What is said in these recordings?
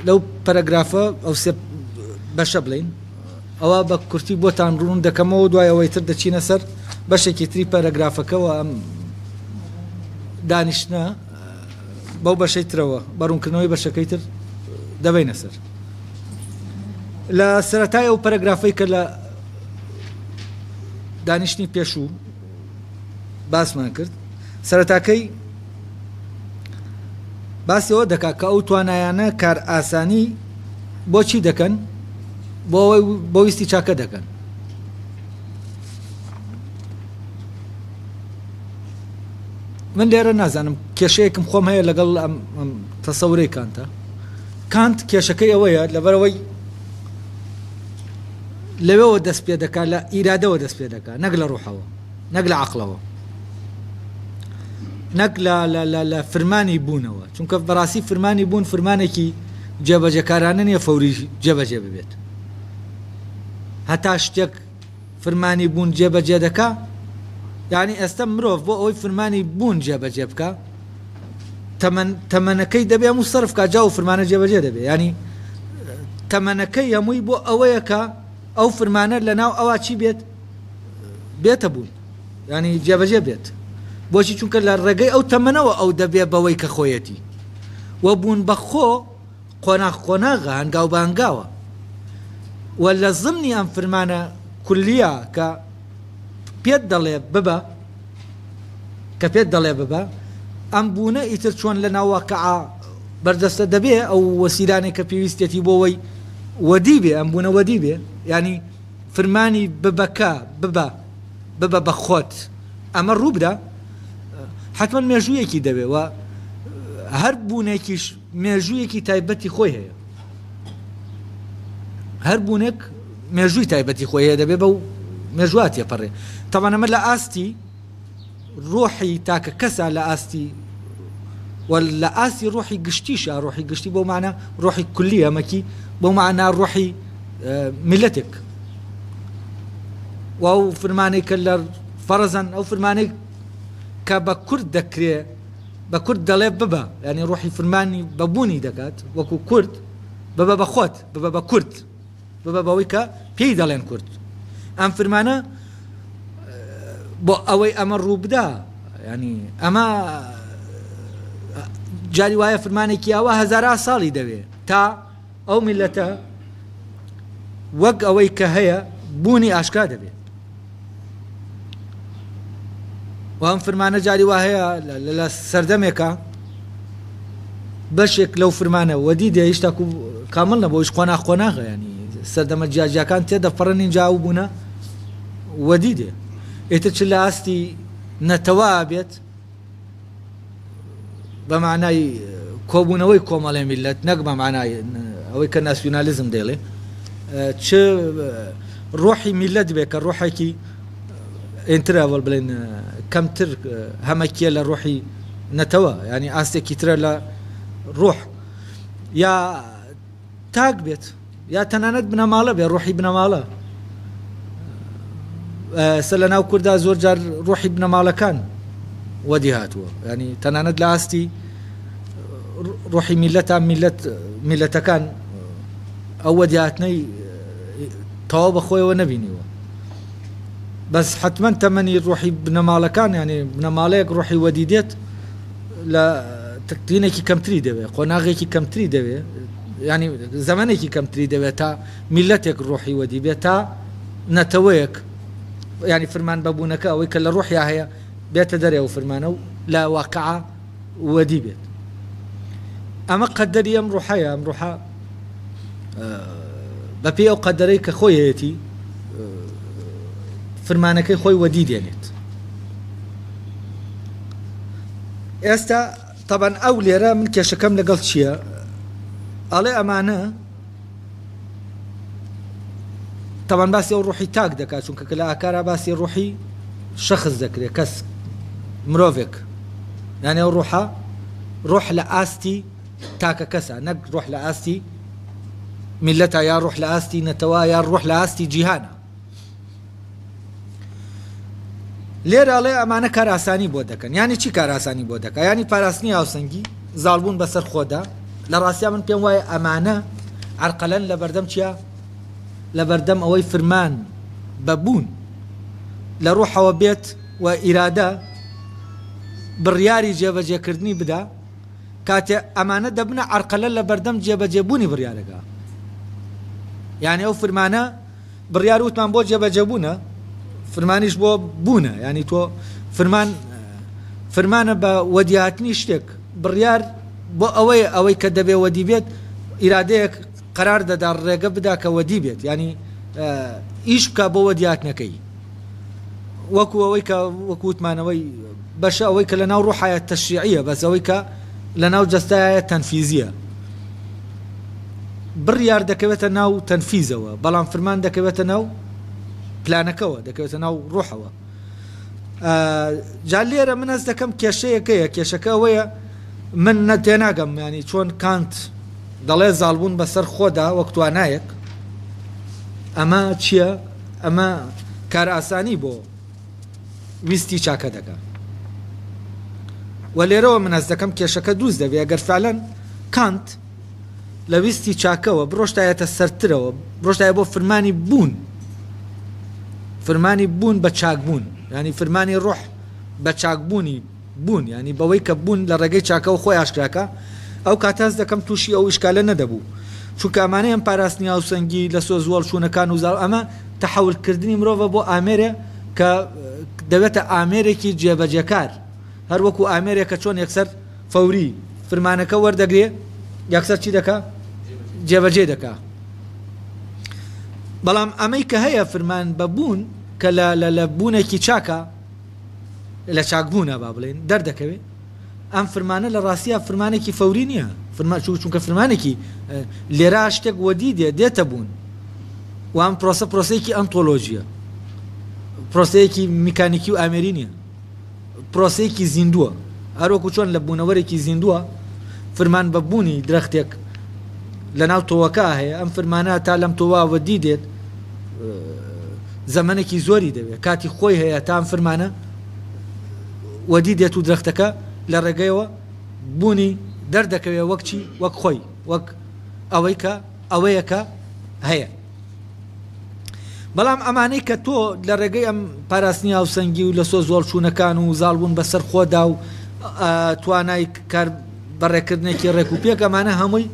لەو پەرەگرافە ئەو سێ بەشە بڵێین ئەوە بە کورتی بۆتان ڕوون دەکەمەوە دوای ئەوەی تر دەچینە سەر بەشێکی تری پەرەگرافەکەەوە ئەم دانیشتە بەو بەشەی ترەوە بە ڕوونکردنەوەی بەشەکەی تر دەبینە سەر لە سەرەتای ئەو پەرەگرافەی کە لە دانیشتنی پێشوو باسمان کرد سەرەتاکەی باسی ئەوە دەکات کە ئەو توانایانە کارئاسانی بۆچی دەکەن بۆ ئەوەی بۆ ویستی چاکە دەکەن من لێرە نازانم کێشەیەکم خۆم هەیە لەگەڵ ئەم تەسەورەی کانتە کانت کێشەکەی ئەوەیە لەبەرەوەی لەوێوە دەست پێ دەکات لە ئیرادەوە دەست پێ دەکات نەک لە ڕوحەوە نەک لە عەقڵەوە نەک لە لە لە لە فرمانی بوونەوە چونکە بەڕاستی فرمانی بوون فرمانێکی جێبەجێکارانە نییە فەوری جێبەجێ ببێت هەتا شتێک فرمانی بوون جێبەجێ دەکا یعنی ئێستا مرۆڤ بۆ ئەوەی فرمانی بوون جێبەجێ بکە تەمەن تەمەنەکەی دەبێ هەموو سەرف کا جا و فرمانە جێبەجێ دەبێ ینی تەمەنەکەی هەمووی بۆ ئەوەیە کە ئەو فرمانە لە ناو ئەوە چی بێت بێتە بوون ینی جێبەجێ بێت بۆچی چونکە لە ڕێگەی ئەو تەمەنەوە ئەو دەبێ بەوەی کە خۆیەتی و بوون بە خۆ قۆناغ قۆناغە هەنگاو بە هەنگاوە و لە زمنی ئەم فرمانە کولیە کە پێت دەڵێ ببە کە پێت دەڵێ ببە ئەم بوونە ئیتر چۆن لە ناو واقعا بەردەستە دەبێ ئەو وەسیلانەی کە پێویستێتی بۆ وەی وەدی بێ ئەم بوونە وەدی بێ ینی فرمانی ببەکە ببە ببە بە خۆت ئەمە ڕووبدا حتمما مێژوویەکی دەوێ و هەر بوونێکیش مێژوویەکی تایبەتی خۆی هەیە هەر بوونێک مێژووی تایبەتی خۆی هەیە دەبێ بەو مێژووە تێپەڕێ تەبعەن ئەمە لە ئاستی ڕۆحی تاکە کەسە لە ئاستی و لە ئاستی ڕۆحی گشتیشە ڕۆحی گشتی بۆ معنە ڕۆحی کولی ئەمەکی بۆ معنا ڕۆحی میلەتێک و ئەو فرمانەی کە لە فەرزەن ئەو فرمانەی کە بە کورد دەکرێ بە کورد دەڵێ ببە یعنی ڕۆحی فرمانی بەبوونی دەکات وەکو کورد ببە بە خۆت ببە بە کورد ببە بەوەی کە پێی دەڵێن کورد. ئەم فرمانە بۆ ئەوەی ئەمە ڕووبدا ینی ئەمە جاری وایە فرمانێکی ئەوە هەزارا ساڵی دەوێ تا ئەو میلەتە وەک ئەوەی کە هەیە بوونی ئاشکرا دەبێت و ئەم فرمانە جاری وا هەیە لە سەردەمێکە بەشێک لەو فرمانە وەدی دێ هیشتاکو کامل نەبوو هیچ قۆناغ قۆناغە ینی سەردەمە جیاجیاکان تێدەپەڕن اینجا ئەو بوونە وەدی دێ ئیتر چ لە ئاستی نەتەوە بێت بە معنای کۆبوونەوەی کۆمەڵێ میلەت نەک بە معنای ئەوەی کە ناسیونالیزم دەیڵێ چ ڕۆحی میلەت بێ کە ڕۆحێکی ئینترە وەڵ بڵێن کەمتر هەمەکیە لە ڕۆحی نەتەوە ینی ئاستێکی ترە لە ڕۆح یا تاک بێت یا تەنانەت بنەماڵە بێ ڕۆحی بنەماڵە سە لە ناو کووردا زۆر جار ڕۆحی بنەماڵەکان وەدی هاتووە ینی تەنانەت لە ئاستی ڕۆحی میلەتان میلەت میلەتەکان ئەو وەدیهاتنەی تەواو بە خۆیەوە نەبینیوە بەس حتمما تەمەنی ڕۆحی بنەماڵەکان ینی بنەماڵەیەک ڕۆحی وەدی دێت لە تینێکی کەمتری دەوێت قۆناغێکی کەمتری دەوێت ینی زمانێکی کەمتری دەوێت تا میلەتێک ڕۆحی وەدی بێت تا نەتەوەیەک ینی فرمان بەبوونەکە ئەوەی کە لە ڕۆحیا هەیە بێتە دەرێ و فرمانە و لە واقعا وەدی بێت ئەمە قەدەری ئەم ڕوحەیە ئەم ڕوحە بەپێی ئەو قەدەرەی کە خۆی هەیەتی فرمانەکەی خۆی وەدی دێنێت ئێستا تەبەن ئەو لێرە من کێشەکەم لەگەڵ چییە ئەڵێ ئەمانە تەبان باسی ئەو ڕوحی تاک دەکات چونکە کە لە ئاکارا باسی ڕوحی شخص دەکرێت کەس مرۆڤێک یانێ ئەو ڕوحە ڕۆح لە ئاستی تاکە کەسە نەک ڕۆح لە ئاستی میلەتە یا ڕۆح لە ئاستی نەتەوە یا ڕۆح لە ئاستی جیهانە لێرە ئەڵێ ئەمانە کارئاسانی بۆ دەکەن یانی چی کارئاسانی بۆ دەکە ینی پاراستنی هاوسەنگی زاڵبوون بەسەر خۆدا. لە ڕاستیا من پێم وایە ئەمانە عەرقەلەن لە بەردەم چیا؟ لە بەردەم ئەوەی فرمان بە بوون لە ڕوحەوە بێت و ئیرادە بڕیاری جێبەجێکردنی بدا، کاتێ ئەمانە دەبنە عەرقەلە لە بەردەم جێبەجێبوونی بڕیارەکە. یانی ئەو فرمانە بڕیار وتمان بۆ جێبەجێبوونە، فرمانیش بۆ بوونە، یانی تۆ فرمان فرمانە بە وەدیهاتنی شتێک، بڕیار بۆ ئەوەیە ئەوەی کە دەبێ وەدی بێت ئیرادەیەک قەرار دەدا ڕێگە بدا کە وەدی بێت، یانی ئیش بکا بۆ وەدیهاتنەکەی. وەکو ئەوەی کە وەکو وتمانەوەی بەشە ئەوەی کە لەناو ڕوحایە تەشریعیە بەس ئەوەی کە لەناو جەستایە تەنفیزیە بڕیار دەکەوێتە ناو تەنفیزەوە بەڵام فرمان دەکەوێتە ناو پلانەکەوە دەکەوێتە ناو ڕوحەوە جا لێرە من هەست دەکەم کێشەیەکەیە کێشەکە ئەوەیە من نە تێناگەم ینی چۆن کانت دەڵێ زاڵبوون بەسەر خۆدا وەک توانایەک ئەمە چییە؟ ئەمە کارئاسانی بۆ ویستی چاکە دەکا و لێرەوە من هەست دەکەم کێشەکە دروست دەبێ ئەگەر فعلەن کانت لە ویستی چاکەوە بڕۆشتایەتە سەرترەوە بڕۆشتایە بۆ فرمانی بوون فرمانی بوون بە چاکبوون ینی فرمانی ڕۆح بە چاکبوونی بوون یانی بەوەی کە بوون لە ڕێگەی چاکەوە خۆی ئاشکراکا ئەو کاتە هەست دەکەم تووشی ئەو ئیشکالە نەدەبوو چونکە ئەمانەی ئەم پاراستنی هاوسەنگی لە سۆز وەڵچوونەکان و زاڵ ئەمە تەحەول کردنی مرۆڤە بۆ ئامێرێ کە دەبێتە ئامێرێکی جێبەجێکار هەر وەکو ئامێرێک کە چۆن یەکسەر فەوری فرمانەکە وەردەگرێ یەکسەر چی دەکا جێبەجێ دەکا بەڵام ئەمەی کە هەیە فرمان بە بوون کە لە لە بوونێکی چاکە لە چاکبوونە با بڵێین دەردەکەوێ ئەم فرمانە لە ڕاستیا فرمانێکی فەوری نییە فرما چونکە فرمانێکی لێرا شتێک وەدی دێ دێتە بوون و ئەم پرۆسە پرۆسەیەکی ئەنتۆلۆژیە پرۆسەیەکی میکانیکی و ئامێری نییە پرۆسەیەکی زیندووە هەروەکو چۆن لە بوونەوەرێکی زیندووە فرمان بە بوونی درەختێک لە ناو تۆوەکە هەیە ئەم فرمانە تا لەم تۆوە وەدی دێت زەمەنێکی زۆری دەوێت کاتی خۆی هەیە تا ئەم فرمانە وەدی دێت و درەختەکە لە ڕێگەیەوە بوونی دەردەکەوێت وەک چی وەک خۆی وەک ئەوەی کە ئەوەیە کە هەیە بەڵام ئەمانەی کە تۆ لە ڕێگەی ئەم پاراستنی هاوسەنگی و لە سۆز وەڵچوونەکان و زاڵبوون بەسەر خۆدا و توانای کار بەڕێکردنێکی ڕێک و پێک ئەمانە هەمووی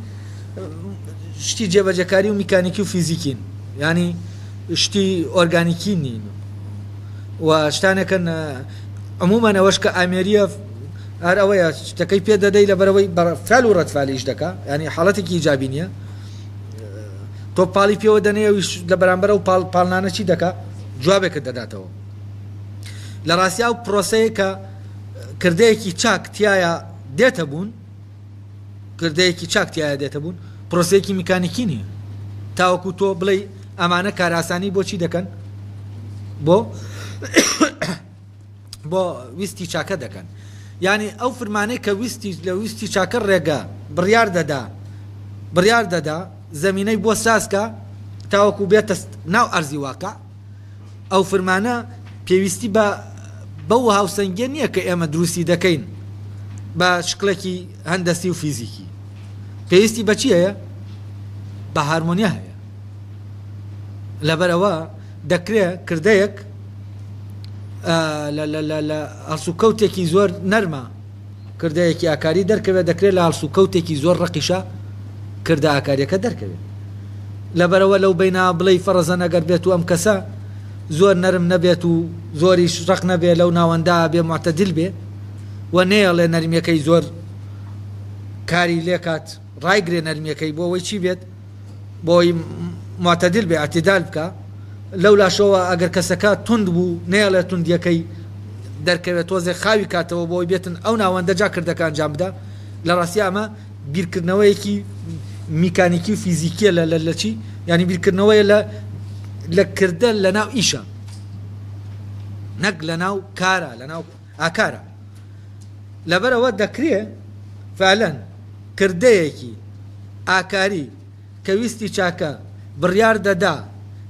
شتی جێبەجێکاری و میکانیکی و فیزیکین ینی شتی ئۆرگانیکی نین و شتانێکن عموما ئەوەش کە ئامێریە هەر ئەوەیە شتەکەی پێ دەدەی لە بەرەوەی فعل و ڕەتفالیش دەکا ینی حاڵەتێکی ئیجابی نییە تۆ پاڵی پێوە دەنێ ئەویش لە بەرامبەر ئەو پاڵ پاڵنانە چی دەکا جوابێکت دەداتەوە لە ڕاستیا ئەو پرۆسەیە کە کردەیەکی چاک تایە دێتە بوون کردەیەکی چاک تایە دێتە بوون پرۆسەیەکی میکانیکی نییە تاوەکو تۆ بڵێ ئەمانە کارئاسانی بۆچی دەکەن بۆ بۆ ویستی چاکە دەکەن یانی ئەو فرمانەی کە ویستی لە ویستی چاکە ڕێگە بڕیار دەدا بڕیار دەدا زەمینەی بۆ سازکە تاوەکو بێتە ناو ئەرزی واقع ئەو فرمانە پێویستی بە بەو هاوسەنگیە نییە کە ئێمە دروستی دەکەین بە شکڵێکی هەندەسی و فیزیکی پێویستی بە چی هەیە بە هارمۆنیا هەیە لەبەرئەوە دەکرێ کردەیەک لە هەڵسوکەوتێکی زۆر نەرمە کردەیەکی ئاکاری دەرکەوێت دەکرێت لە هەڵسوکەوتێکی زۆر ڕەقیشە کردە ئاکاریەکە دەرکەوێت لەبەرەوە لەو بینا بڵێ فەڕزەن ئەگەر بێت و ئەم کەسە زۆر نەرم نەبێت و زۆریش ڕق نەبێ لەو ناوەندا بێ معتەدل بێ و نەیەڵێ نەرمیەکەی زۆر کاری لێکات ڕایگرێ نەرمیەکەی بۆ ئەوەی چی بێت بۆی معتدل بێ اعتدال بکا لەو لاشەوە ئەگەر کەسەکە توند بوو نەیەڵێ توندیەکەی دەرکەوێت تۆزێک خاوی کاتەوە بۆی بێتن ئەو ناوەندە جا کردەکە ئەنجام بدا لە ڕاستیا ئەمە بیرکردنەوەیەکی میکانیکی و فیزیکیە لە لە چی یعنی بیرکردنەوەیە لە لە کردە لە ناو ئیشە نەک لە ناو کارە لە ناو ئاکارە لەبەرئەوە دەکرێ فعلەن کردەیەکی ئاکاری کە ویستی چاکە بڕیار دەدا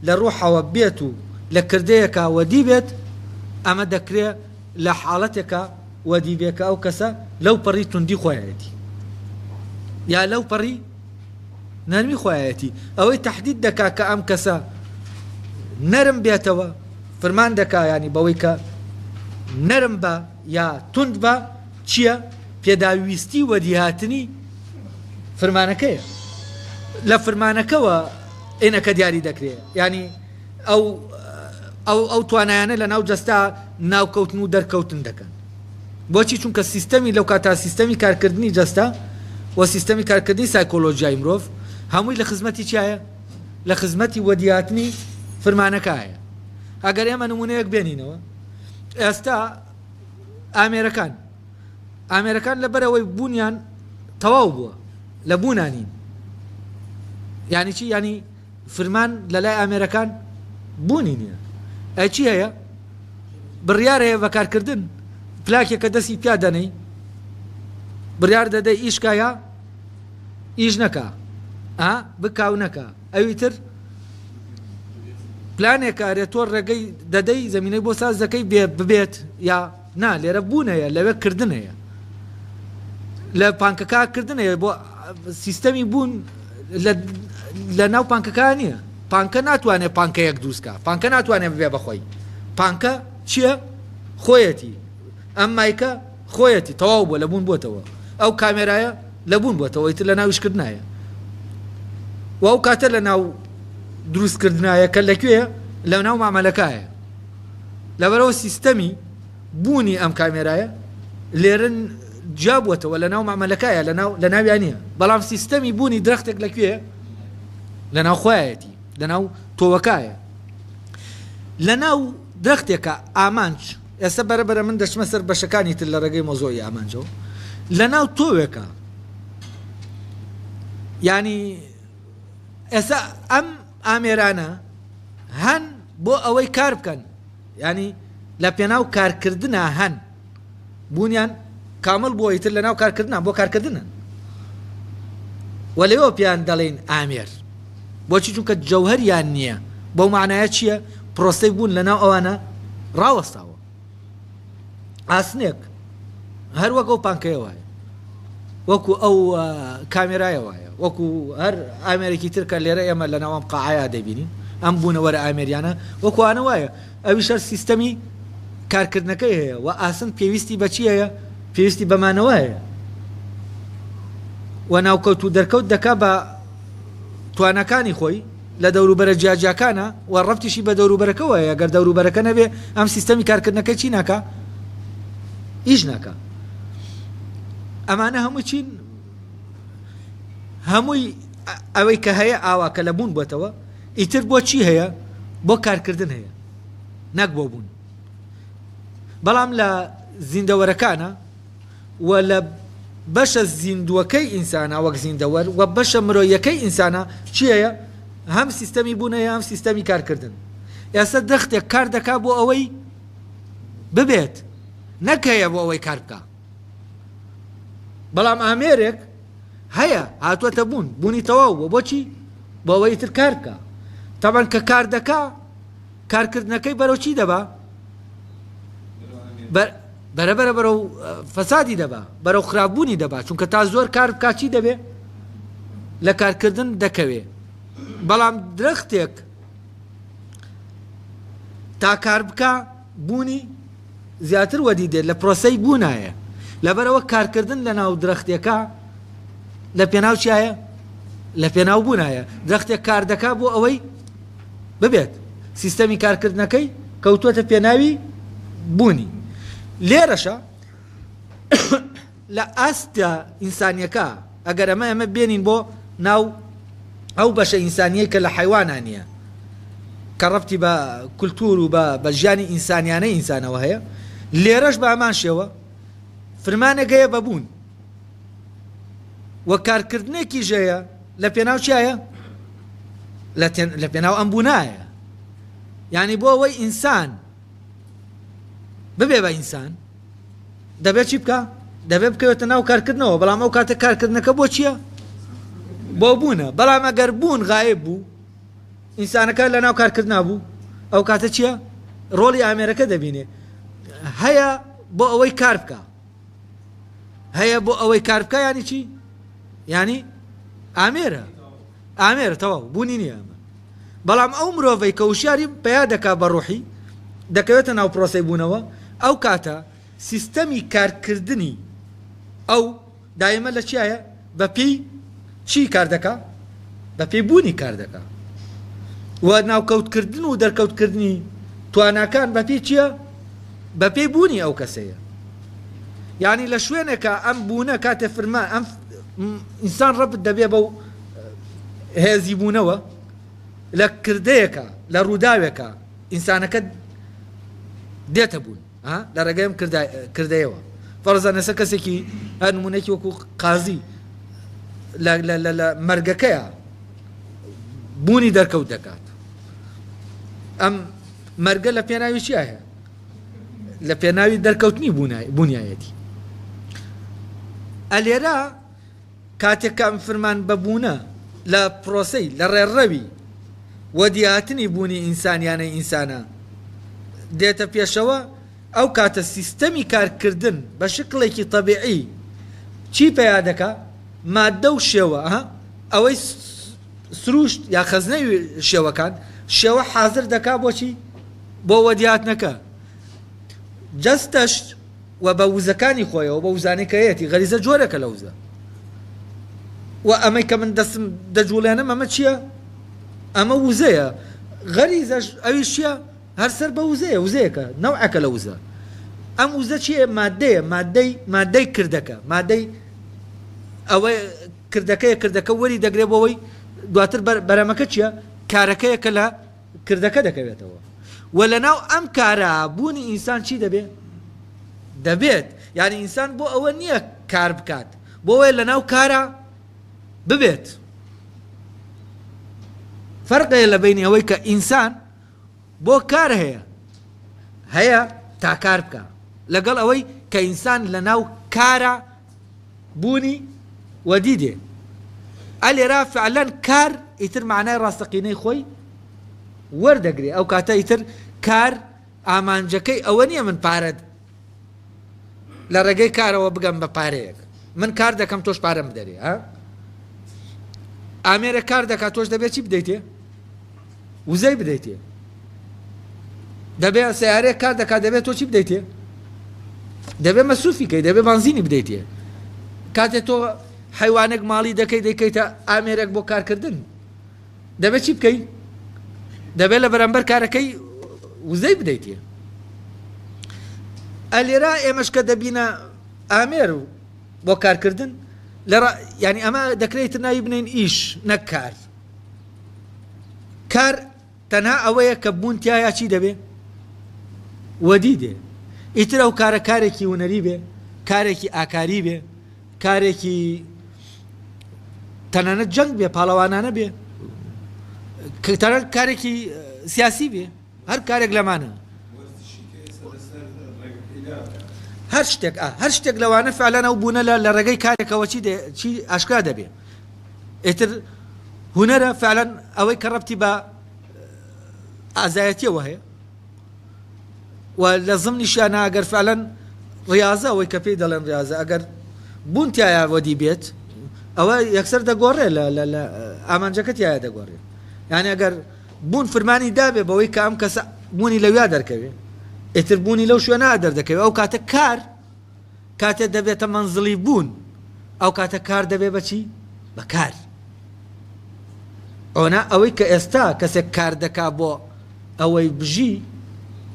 لە ڕوحەوە بێت و لە کردەیەکا وەدی بێت، ئەمە دەکرێ لە حاڵەتێکا وەدی بێ کە ئەو کەسە لەو پەڕی توندی خۆیەتی. یا لەو پەڕی نەرمی خوایەتی. ئەوەی تەحدید دەکا کە ئەم کەسە نەرم بێتەوە، فرمان دەکا یانی بەوەی کە نەرم بە یا توند بە چییە؟ پێداویستی وەدیهاتنی فرمانەکەیە. لە فرمانەکەوە ئێنەکە دیاری دەکرێ. یانی ئەو ئەو ئەو توانایانە لە ناو جەستە ناوکەوتن و دەرکەوتن دەکەن. بۆچی؟ چونکە سیستەمی لەو کاتە سیستەمی کارکردنی جەستە و سیستەمی کارکردنی سایکۆلۆژیای مرۆڤ هەمووی لە خزمەتی چیایە؟ لە خزمەتی وەدیهاتنی فرمانەکایە. ئەگەر ئێمە نمونەیەک بێنینەوە ئێستا ئامێرەکان ئامێرەکان لەبەرەوەی بوونیان تەواو بووە لە بوونانین یعنی چی یعنی فرمان لە لای ئامێرەکان بوونی نییە. ئەی چی هەیە؟ بڕیار هەیە بەکارکردن پلاکێک کە دەستی پیا دەنێی بڕیار دەدەی ئیش کا یا ئیش نەکا ئا بکا و نەکا ئەوی تر پلانێکە ئەرێ تۆ ڕێگەی دەدەی زمینەی بۆ ساز دەکەی بێ ببێت یا نا لێرە بوون هەیە لەوێ کردن هەیە لە پانکەکە کردن هەیە بۆ سیستەمی بوون لە ناو پانکەکە نییە پانکە ناتوانێت پانکەیەک دروستکە پانکە ناتوانێت ببێ بەخۆی پانکە چییە؟ خۆیەتی ئەم مایکە خۆیەتی تەواو بووە لە بوون بووتەوە ئەو کامێرایە لە بوون بووتەوە ئیتر لە ناویشکردنایە و ئەو کاتە لە ناو دروستکردنایە کە لەکوێ لە ناو مامەلەکایە لەبەرئەوە سیستەمی بوونی ئەم کامێرایە لێرە جیا بووەتەوە لە ناو مەعمەلەکایە لە ناو لە ناویا نییە بەڵام سیستەمی بوونی درەختێک لە کوێ لە ناو خۆیەتی لە ناو تۆوەکایە لە ناو درەختێکە ئامانج ئێستا بەرە بەرە من دەچمە سەر بەشەکانی تر لە ڕێگەی مۆزۆی ئامانجەوە لە ناو تۆوێکە ینی ئێستا ئەم ئامێرانە هەن بۆ ئەوەی کار بکەن یانی لە پێناو کارکردنا هەن بوونیان کامڵ بووە ئیتر لە ناو کارکردنا بۆ کارکردنن و لەوێوە پێیان دەڵێین ئامێر بۆچی چونکە جەوهەریان نییە بەو معنایە چییە پرۆسەی بوون لە ناو ئەوانە ڕاوەستاوە ئاسنێک هەر وەک ئەو پانکەیە وایە وەکو ئەو کامێرایە وایە وەکو هەر ئامێرێکی تر کە لێرە ئێمە لە ناوام قاعیا دەبینین ئەم بوونەوەرە ئامێریانە وەکوانە وایە ئەویش هەر سیستەمی کارکردنەکەی هەیە و ئاسن پێویستی بەچی هەیە پێویستی بەمانەوە هەیە و ناوکەوت و دەرکەوت دەکا بە تواناکانی خۆی لە دەوروبەرە جیاجیاکانە و ڕەبتیشی بە دەوروبەرەکەوە هەیە، گەر دەوروبەرەکە نەبێ ئەم سیستەمی کارکردنەکەی چی ناکا؟ ئیش ناکا. ئەمانە هەمووی چین؟ هەمووی ئەوەی کە هەیە ئاوا کە لە بوون بۆتەوە ئیتر بۆ چی هەیە؟ بۆ کارکردن هەیە نەک بۆ بوون. بەڵام لە زیندەوەرەکانە و لە بەشە زیندووەکەی ئینسانا وەک زیندەوەر و بەشە مرۆییەکەی ئینسانا چی هەیە؟ هەم سیستەمی بوون هەیە هەم سیستەمی کارکردن. ئێستا درەختێک کار دەکا بۆ ئەوەی ببێت نەک هەیە بۆ ئەوەی کار بکا. بەڵام ئامێرێک هەیە هاتووەتە بوون بوونی تەواو بووە بۆچی؟ بۆ ئەوەی تر کار بکا. تەبەن کە کار دەکا کارکردنەکەی بەرەو چی دەبا؟ بەرە بەرە بەرەو فەسادی دەبا، بەرەو خراپبوونی دەبا، چونکە تا زۆر کار بکا چی دەبێ؟ لە کارکردن دەکەوێ. بەڵام درەختێک تا کار بکا بوونی زیاتر وەدی دێت لە پرۆسەی بوونایە. لەبەرئەوە کارکردن لە ناو درەختێکا لە پێناو چیایە؟ لە پێناو بوونایە. درەختێک کار دەکا بۆ ئەوەی ببێت سیستەمی کارکردنەکەی کەوتووەتە پێناوی بوونی لێرەشە لە ئاستە ئینسانیەکە ئەگەر ئەمە ئەمە بێنین بۆ ناو ئەو بەشە ئینسانیەی کە لە حیوانە نییە کە ڕەبتی بە کولتور و بە ژیانی ئینسانیانەی ئینسانەوە هەیە لێرەش بە هەمان شێوە فرمانێک هەیە بە بوون و کارکردنێکیش هەیە لە پێناو چیایە؟ لە پێناو ئەم بوونایە یعنی بۆ ئەوەی ئینسان ببێ بە ئینسان دەبێت چی بکە دەبێت بکەوێتە ناو کارکردنەوە بەڵام ئەو کاتە کارکردنەکە بۆ چییە بۆ بوونە بەڵام ئەگەر بوون غایب بوو ئینسانەکە لە ناو کارکردنا بوو ئەو کاتە چییە ڕۆڵی ئامێرەکە دەبینێ هەیە بۆ ئەوەی کار بکە هەیە بۆ ئەوەی کار بکە ینی چی؟ یانی ئامێرە ئامێرە تەواو بوونی نییە ئەمە بەڵام ئەو مرۆڤەی کە وشیاری پیا دەکا بە ڕوحی دەکەوێتە ناو پرۆسەی بوونەوە ئەو کاتە سیستەمی کارکردنی ئەو دایمە لە چیایە؟ بە پێی چی کار دەکا؟ بە پێی بوونی کار دەکا. و ناوکەوتکردن و دەرکەوتکردنی تواناکان بە پێی چییە؟ بە پێی بوونی ئەو کەسەیە. یعنی لە شوێنێکا ئەم بوونە کاتێ فرمان ئەم ئینسان ڕەبت دەبێ بەو هێزی بوونەوە لە کردەیەکە لە ڕووداوێکە ئینسانەکە دێتە بوون. ها لە ڕێگەی ئەم کردەیەوە فەرزەن ئێستا کەسێکی هەر نمونەیەکی وەکو قازی لە لە لە لە مەرگەکەیە بوونی دەرکەوت دەکات ئەم مەرگە لە پێناوی چیا هەیە لە پێناوی دەرکەوتنی بوونایەتی ئەلێرە کاتێک کە ئەم فرمان بە بوونە لە پرۆسەی لە ڕێڕەوی وەدیهاتنی بوونی ئینسانیانەی ئینسانە دێتە پێشەوە، ئەو کاتە سیستەمی کارکردن بە شکڵێکی تەبیعی چی پەیا دەکا؟ ماددە و شێوە، ئەها ئەوەی سروشت یا خەزنەی شێوەکان، شێوە حازر دەکا بۆ چی؟ بۆ وەدیهاتنەکە. جەستەش و بە وزەکانی خۆیەوە، بە وزانەی کە هەیەتی، غەریزە جۆرێکە لە وزە. و ئەمەی کە من دەستم دەجوڵێنم ئەمە چییە؟ ئەمە وزەیە. غەریزەش ئەویش چییە؟ هەر سەر بە وزەیە، وزەیەکە، نەوعێکە لە وزە. ئەم وزە چییە؟ مادەیە، مادەی مادەی کردەکە، مادەی ئەوە کردەکەیە، کردەکە وەری دەگرێ بۆ ئەوەی دواتر بەرەمەکە چییە؟ کارەکەیە کە لە کردەکە دەکەوێتەوە و لەناو ئەم کارە بوونی ئینسان چی دەبێ؟ دەبێت یعنی ئینسان بۆ ئەوە نییە کار بکات بۆ ئەوەیە لەناو کارە ببێت فەرق هەیە لە بینی ئەوەی کە ئینسان بۆ کار هەیە هەیە تا کار بکە لەگەڵ ئەوەی کە ئینسان لەناو کارە بوونی وەدی دێ. ئە لێرا فعلەن کار ئیتر مەعنای ڕاستەقینەی خۆی وەردەگرێ. ئەو کاتە ئیتر کار ئامانجەکەی ئەوە نییە من پارە لە ڕێگەی کارەوە بگەم بە پارەیەک. من کار دەکەم تۆش پارەم بدەرێ. ها؟ ئامێرە کار دەکات تۆش دەبێت چی بدەیتێ؟ وزەی بدەیتێ. دەبێ سیارەیەک کار دەکات دەبێت تۆ چی بدەیتێ؟ دەبێ مەسروفی کەی دەبێ بانزینی بدەیتێ. کاتێ تۆ حیوانێک ماڵی دەکەی دەیکەیتە ئامێرێک بۆ کارکردن دەبێت چی بکەی؟ دەبێت لە بەرامبەر کارەکەی وزەی بدەیتێ. ئەلێرا ئێمەش کە دەبینە ئامێر و بۆ کارکردن لە یعنی ئەمە دەکرێت ناوی بنین ئیش نەک کار. کار تەنها ئەوەیە کە بوون تیایا چی دەبێ؟ وەدی دێ. ئیتر ئەو کارە کارێکی هونەری بێ، کارێکی ئاکاری بێ، کارێکی تەنانەت جەنگ بێ، پاڵەوانانە بێ، تەنانەت کارێکی سیاسی بێ، هەر کارێک لەمانە. هەر شتێک هەر شتێک لەوانە فعلەن ئەو بوونە لە ڕێگەی کارێکەوە چی چی ئاشکرا دەبێ. ئیتر هونەرە فعلەن ئەوەی کە ڕەبتی بە ئازایەتیەوە هەیە و لە زمنیشیانە ئەگەر فعلەن ڕاضە ئەوەی کە پێی دەڵێن ڕاضە ئەگەر بوون تایە وەدی بێت ئەوە یەکسەر دەگۆڕێ لە ئامانجەکە تایە دەگۆڕێ یعنی ئەگەر بوون فرمانی دابێ بەوەی کە ئەم کەسە بوونی لەویا دەرکەوێ ئیتر بوونی لەو شوێنە دەردەکەوێت ئەو کاتە کار کاتێ دەبێتە مەنزڵی بوون ئەو کاتە کار دەبێ بە چی؟ بە کار. ئۆنا ئەوەی کە ئێستا کەسێک کار دەکا بۆ ئەوەی بژی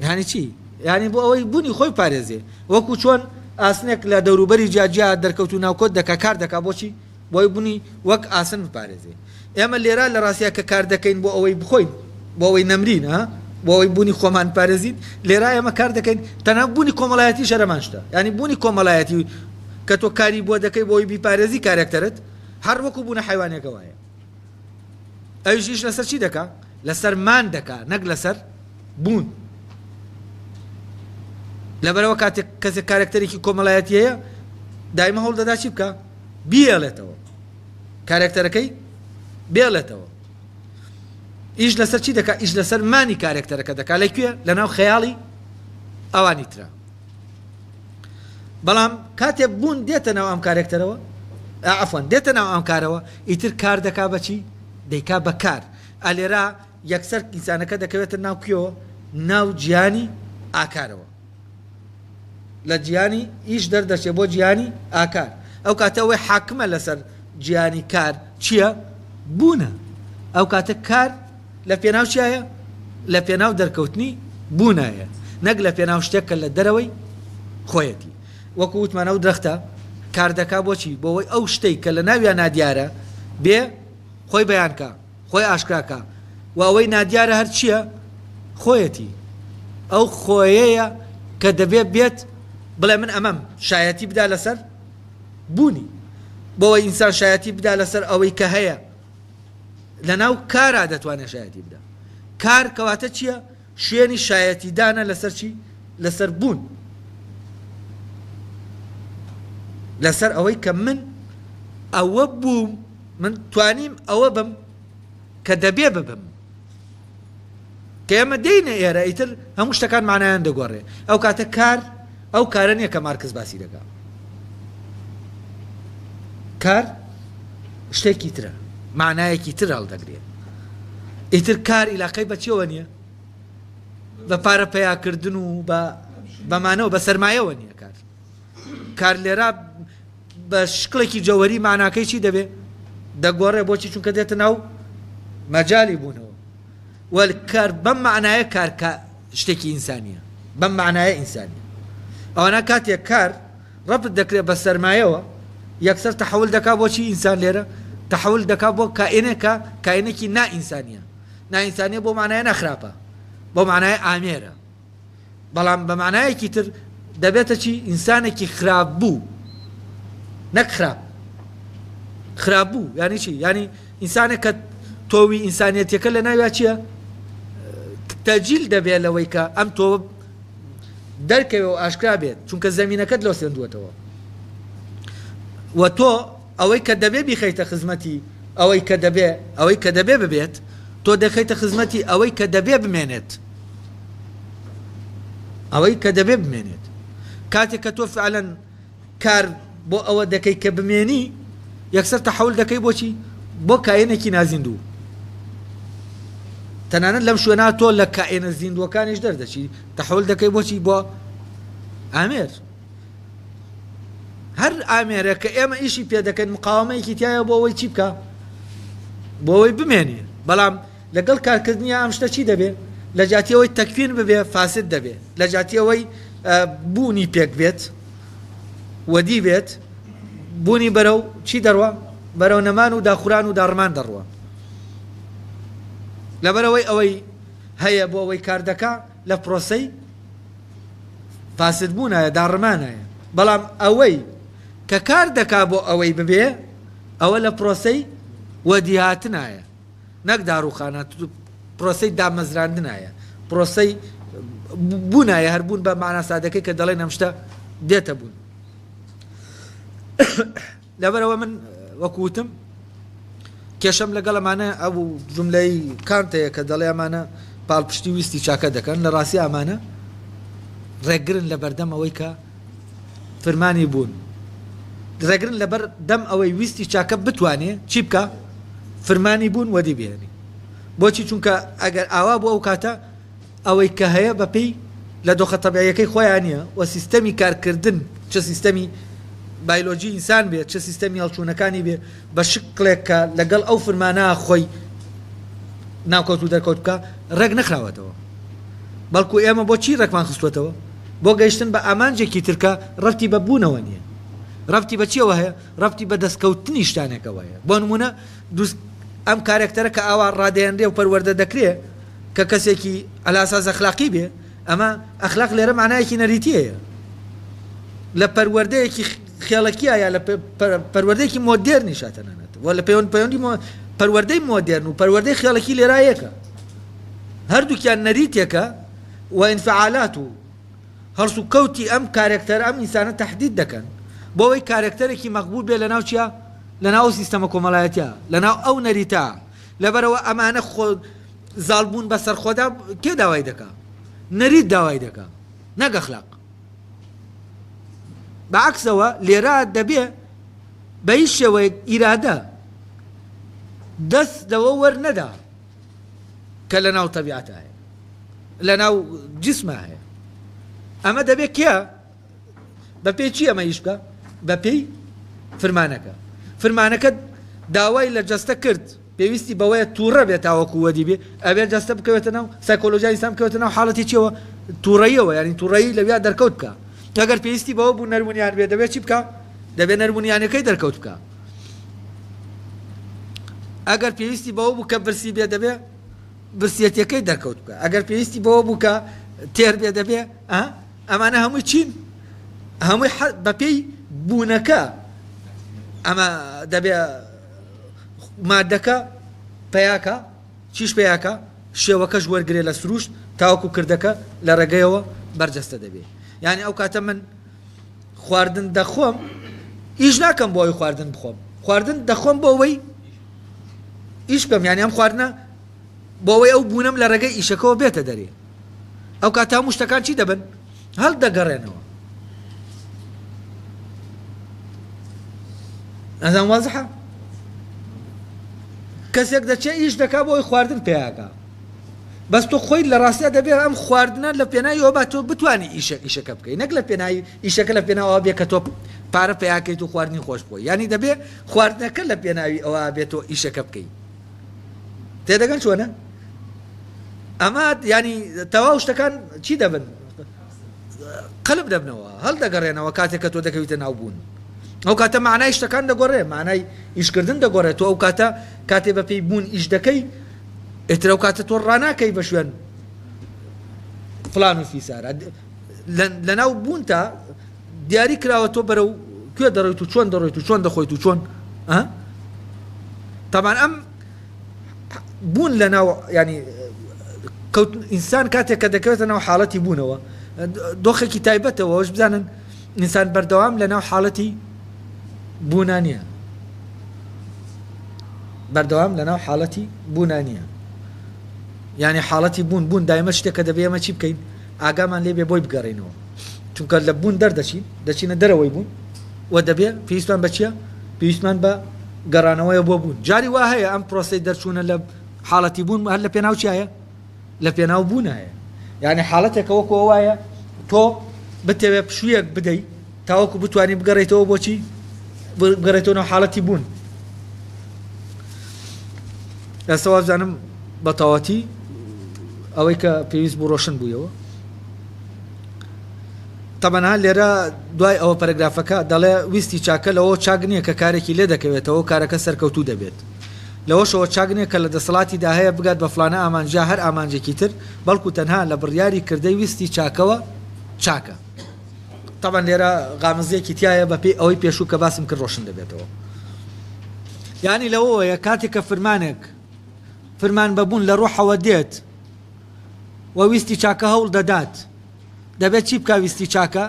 یانی چی؟ یانی بۆ ئەوەی بوونی خۆی پارێزێ وەکو چۆن ئاسنێک لە دەوروبەری جیاجیا دەرکەوت و ناوکۆت دەکا کار دەکا بۆچی؟ بۆی بوونی وەک ئاسن بپارێزێ. ئێمە لێرە لە ڕاستیا کە کار دەکەین بۆ ئەوەی بخۆین، بۆ ئەوەی نەمرین، ها؟ بۆ ئەوەی بوونی خۆمان بپارێزین، لێرە ئێمە کار دەکەین، تەنها بوونی کۆمەڵایەتیش هەر هەمان شتە. یانی بوونی کۆمەڵایەتی کە تۆ کاری بۆ دەکەی بۆ ئەوەی بیپارێزی کارەکتەرت، هەر وەکوو بوونە حەیوانیەکە وایە. ئەویش ئیش لەسەر چی دەکا؟ لەسەر مان دەکا نەک لەسەر بوون. لەبەرئەوە کاتێک کەسێک کارەکتەرێکی کۆمەڵایەتی هەیە، دایمە هەوڵ دەدا چی بکا؟ بیهێڵێتەوە. کارەکتەرەکەی بێڵێتەوە ئیش لەسەر چی دەکا ئیش لەسەر مانی کارەکتەرەکە دەکا لە کوێ لەناو خەیاڵی ئەوانی ترە بەڵام کاتێک بوون دێتە ناو ئەم کارەکتەرەوە عەفوەن دێتە ناو ئەم کارەوە ئیتر کار دەکا بە چی؟ دەیکا بە کار. ئا لێرە یەکسەر ئینسانەکە دەکەوێتە ناو کوێوە؟ ناو جیهانی ئاکارەوە. لە جیهانی ئیش دەردەچێ بۆ جیهانی ئاکار. ئەو کاتە ئەوەی حاکمە لەسەر جیهانی کار چییە؟ بوونە. ئەو کاتە کار لە پێناو چیایە؟ لە پێناو دەرکەوتنی بوونایە نەک لە پێناو شتێک کە لە دەرەوەی خۆیەتی. وەکو وتمان ئەو درەختە کار دەکا بۆچی؟ بۆوەی ئەو شتەی کە لە ناویا نادیارە بێ خۆی بەیان کا، خۆی ئاشکرا کا و ئەوەی نادیارە هەر چییە؟ خۆیەتی. ئەو خۆیەیە کە دەبێ بێت بڵێ من ئەمەم، شایەتی بدا لەسەر بوونی. بۆوەی ئینسان شایەتی بدا لەسەر ئەوەی کە هەیە لەناو کارا دەتوانێ شایەتی بدا. کار کەواتە چییە؟ شوێنی شایەتیدانە لەسەر چی؟ لەسەر بوون. لەسەر ئەوەی کە من ئەوە بووم، من توانیم ئەوە بم کە دەبێ ببم. کە ئێمە دێینە ئێرە ئیتر هەموو شتەکان مانایان دەگۆڕێ. ئەو کاتە کار ئەو کارە نییە کە مارکس باسی دەکا. کار شتێکی ترە، مانایەکی تر هەڵدەگرێ. ئیتر کار ئیلاقەی بە چیەوە نییە؟ بە پارە پەیاکردن و بە بەمانەوە بە سەرمایەوە نییە کار. کار لێرە بە شکڵێکی جەوەری ماناکەی چی دەبێ؟ دەگۆڕێ بۆچی چونکە دێتە ناو مەجالی بوونەوە. وە کار بەم مەعنایە کار کە شتێکی ئینسانیە بەم مەعنایە ئینسانیە ئەوانە کاتێک کار ڕەبت دەکرێت بە سەرمایەوە یەکسەر تەحول دەکا بۆچی ئینسان لێرە تەحول دەکا بۆ کائینێکە کائینێکی نا ئینسانیە نا ئینسانیە بۆ معنایە نەخراپە بۆ معنای ئامێرە بەڵام بە مانایەکی تر دەبێتە چی؟ ئینسانێکی خراپ بوو نەک خراپ. خراپ بوو یانی چی؟ یانی ئینسانێک کە تۆوی ئینسانیەتەکە لە ناویا چییە؟ تەجیل دەبێت لەوەی کە ئەم تۆ دەرکەوێ و ئاشکرا بێت چونکە زمینەکەت لۆ سێندووەتەوە و تۆ ئەوەی کە دەبێ بیخەیتە خزمەتی ئەوەی کە دەبێ ئەوەی کە دەبێ ببێت، تۆ دەخەیتە خزمەتی ئەوەی کە دەبێ بمێنێت. ئەوەی کە دەبێ بمێنێت. کاتێک کە تۆ فعلەن کار بۆ ئەوە دەکەی کە بمێنی، یەکسەر تەحەول دەکەی بۆچی؟ بۆ کائینێکی نازیندوو. تەنانەت لەم شوێنە تۆ لە کائینە زیندووەکانیش دەردەچی، تەحەول دەکەی بۆچی؟ بۆ ئامێر. هەر ئامێرێک کە ئێمە ئیشی پێ دەکەین مقاومەیەکی تایە بۆ ئەوەی چی بکە بۆ ئەوەی بمێنێ بەڵام لەگەڵ کارکردنی ئەم شتە چی دەبێ لە جاتی ئەوەی تەکوین ببێ فاسد دەبێ لە جاتی ئەوەی بوونی پێک بێت وەدی بێت بوونی بەرەو چی دەڕوا بەرەو نەمان و داخوران و داڕمان دەڕوە لەبەرەوەی ئەوەی هەیە بۆ ئەوەی کار دەکا لە پرۆسەی فاسد بوونایە داڕمانایە بەڵام ئەوەی کە کار دەکا بۆ ئەوەی ببێ ئەوە لە پرۆسەی وەدیهاتنایە نەک داڕوخانە پرۆسەی دامەزراندنایە پرۆسەی بوونایە هەر بوون بە مانا سادەکەی کە دەڵێن ئەم شتە دێتە بوون لەبەرئەوە من وەکو وتم کێشەم لەگەڵ ئەمانە ئەو جوملەی کانت هەیە کە دەڵێ ئەمانە پاڵپشتی ویستی چاکە دەکەن لە ڕاستی ئەمانە ڕێگرن لە بەردەم ئەوەی کە فرمانی بوون ڕێگرن لەبەر دەم ئەوەی ویستی چاکە بتوانێ چی بکە فرمانی بوون وەدی بهێنی بۆچی چونکە ئەگەر ئاوا بوو ئەو کاتە ئەوەی کە هەیە بەپێی لە دۆخە تەبیعیەکەی خۆیا نیە و سیستەمی کارکردن چ سیستەمی بایلۆجی ئینسان بێ چ سیستەمی هەڵچوونەکانی بێ بە شکڵێک کە لەگەڵ ئەو فرمانە خۆی ناوکەوت و دەرکەوت بکە ڕێک نەخراوەتەوە بەڵکو ئێمە بۆ چی ڕێکمان خستووەتەوە بۆ گەیشتن بە ئامانجێکی ترکە ڕەبتی بە بوونەوە نییە ڕەبتی بە چیەوە هەیە ڕەبتی بە دەستکەوتنی شتانێکەوە هەیە بۆ نمونە دروست ئەم کارێکتەرە کە ئاوا ڕادەیەنرێ و پەروەردە دەکرێ کە کەسێکی علی اساس ئەخلاقی بێ، ئەمە ئەخلاق لێرە مانایەکی نەریتی هەیە لە پەروەردەیەکی خێڵەکیە یا لە پەروەردەیەکی مۆدێرنیشا تەنانەت و لە پەیوەند پەیوەندی پەروەردەی مۆدێرن و پەروەردەی خێڵەکی لێرا یەکە هەردووکیان نەریتێکە و ئینفعالات و هەڵس و کەوتی ئەم کارێکتەر ئەم ئینسانە تەحدید دەکەن بۆ ئەوەی کارێکتەرێکی مەقبول بێ لەناو چیا لەناو ئەو سیستەمە کۆمەڵایەتیە لەناو ئەو نەریتە لەبەرئەوە ئەمانە خۆ زاڵ بوون بەسەر خۆدا کێ داوای دەکا؟ نەریت داوای دەکا نەک ئەخلاق. بە عەکسەوە لێرە دەبێ بە هیچ شێوەیەک ئیرادە دەست لەوە وەرنەدا کە لە ناو تەبیعەتا هەیە، لە ناو جسما هەیە. ئەمە دەبێت کێ بە پێی چی ئەمە ئیش بکە؟ بە پێی فرمانەکە. فرمانەکە داوای لە جەستە کرد پێویستی بەوەیە تووڕە بێت تاوەکو وەدی بێ، ئەبێت جەستە بکەوێتە ناو سایکۆلۆژیای ئینسان بکەوێتە ناو حاڵەتی چیەوە؟ تووڕەیەوە، یانی تووڕەیی لەویا دەرکەوت بکە. ئەگەر پێویستی بەوە بوو نەرمونیان بێ دەبێت چی بکە؟ دەبێت نەرمونیانەکەی دەرکەوت بکە. ئەگەر پێویستی بەوە بوو کە برسی بێ دەبێ برسیەتەکەی دەرکەوت بکە. ئەگەر پێویستی بەوە بوو کە تێر بێ دەبێ ئەمانە هەمووی چین؟ هەمووی بەپێی بوونەکە ئەمە دەبێ مادەکە پیاکە چیش پیاکە شێوەکەش وەرگێ لە سروشت تاوەکو کردەکە لە ڕێگەیەوە بەرجەستە دەبێ. یعنی ئەو کاتە من خواردن دەخۆم ئیش ناکەم بۆ ئەوی خواردن بخۆم، خواردن دەخۆم بۆ ئەوەی ئیش بکەم، یعنی ئەم خواردنە بۆ ئەوەی ئەو بوونەم لە ڕێگەی ئیشەکەەوە بێتە دەرێ. ئەو کاتە هەموو شتەکان چی دەبن؟ هەڵدەگەڕێنەوە. ئەزان وازحە؟ کەسێک دەچێت ئیش دەکا بۆ ئەوی خواردن پیاکە، بەس تۆ خۆی لە ڕاستیا دەبێت ئەم خواردنە لە پێناوی ئەوە با تۆ بتوانی ئیشە ئیشەکە بکەی، نەک لە پێناوی ئیشەکە لە پێناوە بێ کە تۆ پارە پیاکەیت و خواردنی خۆش بخۆی، یعنی دەبێ خواردنەکە لە پێناوی ئەوە بێت تۆ ئیشەکە بکەی. تێدەگەن چۆنە؟ ئەمە ینی تەواو شتەکان چی دەبن؟ قەلب دەبنەوە، هەڵدەگەڕێنەوە کاتێک کە تۆ دەکەویتە ناو بوون. ئەو کاتە معنای شتەکان دەگۆڕێ، معنای ئیشکردن دەگۆڕێت. تۆ ئەو کاتە کاتێ بە پێی بوون ئیش دەکەی، ئیتر ئەو کاتە تۆ ڕاناکەی بە شوێن فلان و فیسارە. لە ناو بوونتا دیاری کراوە تۆ بەرەو کوێ دەڕۆیت و چۆن دەڕۆیت و چۆن دەخۆیت و چۆن تامان ئەم بوون لە ناو ینی کەوت ئینسان کاتێک کە دەکەوێتە ناو حاڵەتی بوونەوە دۆخێکی تایبەتەوە ئەوش بزانن ئینسان بەردەوام لە ناو حاڵەتی بوونا نییە، بەردەوام لە ناو حاڵەتی بوونا نییە. یعنی حاڵەتی بوون بوون دایمە شتێکە دەبێ ئێمە چی بکەین؟ ئاگامان لێ بێ بۆی بگەڕێینەوە، چونکە لە بوون دەردەچین، دەچینە دەرەوەی بوون و دەبێ پێویستمان بە چییە؟ پێویستمان بە گەڕانەوەیە بۆ بوون. جاری وا هەیە ئەم پرۆسەی دەرچوونە لە حاڵەتی بوون هەر لە پێناو چیایە؟ لە پێناو بوونایە. یعنی حاڵەتێکە وەکو ئەوە وایە تۆ بتەوێ پشوویەک بدەی تاوەکو بتوانی بگەڕێیتەوە بۆچی؟ بگەڕێیتەوە ناو حاڵەتی بوون. ئێستا وابزانم بە تەواوەتی ئەوەی کە پێویست بوو ڕۆشن بوویەوە. تەبەنها لێرە دوای ئەوە پەرەگرافەکە دەڵێ ویستی چاکە لەوە چاک نییە کە کارێکی لێ دەکەوێتەوە کارەکە سەرکەوتوو دەبێت. لەوەشەوە چاک نییە کە لە دەسەڵاتیدا هەیە بگات بە فڵانە ئامانج یا هەر ئامانجێکی تر، بەڵکو تەنها لە بڕیاری کردەی ویستی چاکەوە چاکە. تەبعەن لێرە غامزیەکی تیایە بە پێی ئەوەی پێشوو کە باسم کرد ڕۆشن دەبێتەوە. یانی لەوەوەیە کاتێک کە فرمانێک فرمان بە بوون لە ڕۆحەوە دێت و ویستی چاکە هەوڵ دەدات دەبێت چی بکا ویستی چاکە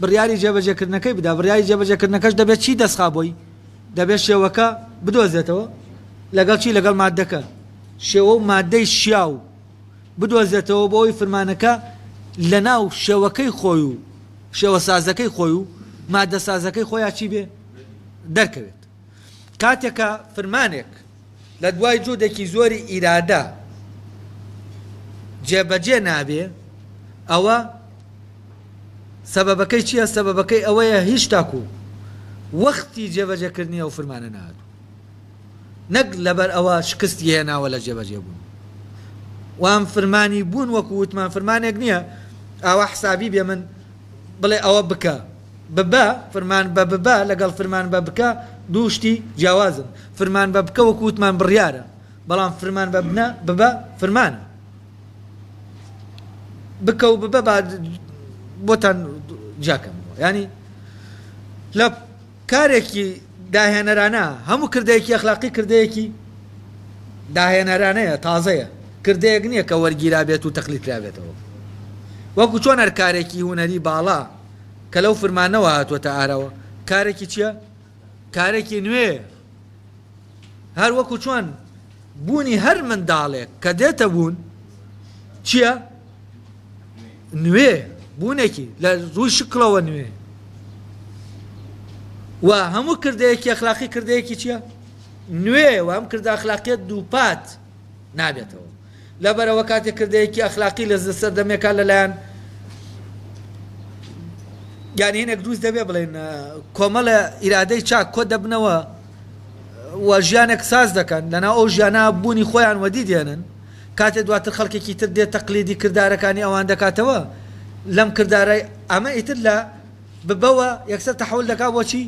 بڕیاری جێبەجێکردنەکەی بدا بڕیاری جێبەجێکردنەکەش دەبێت چی دەستخا بۆی دەبێت شێوەکە بدۆزێتەوە لەگەڵ چی لەگەڵ مادەکە شێوە و مادەی شیاو بدۆزێتەوە بۆ ئەوەی فرمانەکە لەناو شێوەکەی خۆی و شێوەسازەکەی خۆی و مادەسازەکەی خۆیا چی بێ دەرکەوێت. کاتێک کە فرمانێک لە دوای جودێکی زۆری ئیرادە جێبەجێ نابێ ئەوە سەبەبەکەی چییە؟ سەبەبەکەی ئەوەیە هیچ تاکو وەختی جێبەجێکردنی ئەو فرمانە نەهاتوو. نەک لەبەر ئەوە شکستی هێناوە لە جێبەجێ بوون. وام فرمانی بوون وەکو وتمان فرمانێک نییە ئاوا حسابی بێ من بڵێ ئەوە بکە ببە، فرمان بە ببە لەگەڵ فرمان بە بکە دوو شتی جیاوازن. فرمان بە بکە وەکو وتمان بڕیارە، بەڵام فرمان بە بنە ببە فرمانە. بکە و ببە با بۆتان جیاکەمەوە. یانی لە کارێکی داهێنەرانە، هەموو کردەیەکی ئەخلاقی کردەیەکی داهێنەرانەیە، تازەیە، کردەیەک نییە کە وەرگیرابێت و تەقلید کرابێتەوە. وەکو چۆن هەر کارێکی هونەری باڵا کە لەو فرمانەوە هاتووەتە ئاراوە، کارێکی چییە؟ کارێکی نوێیە. هەر وەکو چۆن بوونی هەر منداڵێک کە دێتە بوون چییە؟ نوێ، بوونێکی لە ڕووی شکڵەوە نوێ. و هەموو کردەیەکی ئەخلاقی کردەیەکی چییە؟ نوێ و ئەم کردە ئەخلاقیە دووپات نابێتەوە. لەبەرئەوە کاتێک کردەیەکی ئەخلاقی لە سەردەمێکا لەلایەن یان هینێک دروست دەبێ بڵێن کۆمەڵە ئیرادەی چاک کۆ دەبنەوە و ژیانێک ساز دەکەن لەناو ئەو ژیانە بوونی خۆیان وەدی دێنن کاتێ دواتر خەڵکێکی تر دێت تەقلیدی کردارەکانی ئەوان دەکاتەوە لەم کردارای ئەمە ئیتر لە ببەوە یەکسەر تەحول دەکا بۆچی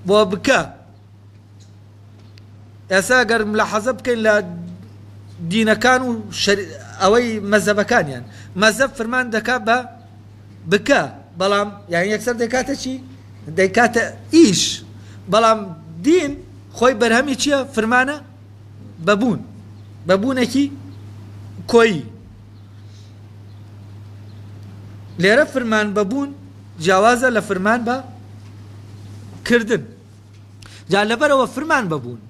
بۆ بکە ئێستا گەر ملاحەزە بکەین لە دینەکان و ئەوەی مەزەبەکانیان مەزەب فرمان دەکا بە بکە بەڵام یان یەکسەر دەکاتە چی دەیکاتە ئیش بەڵام دین خۆی بەرهەمی چییە فرمانە بەبوون بەبوونێکی کۆیی لێرە فرمان بەبوون جیاوازە لە فرمان بە کردن جا لەبەرئەوە فرمان بە بوون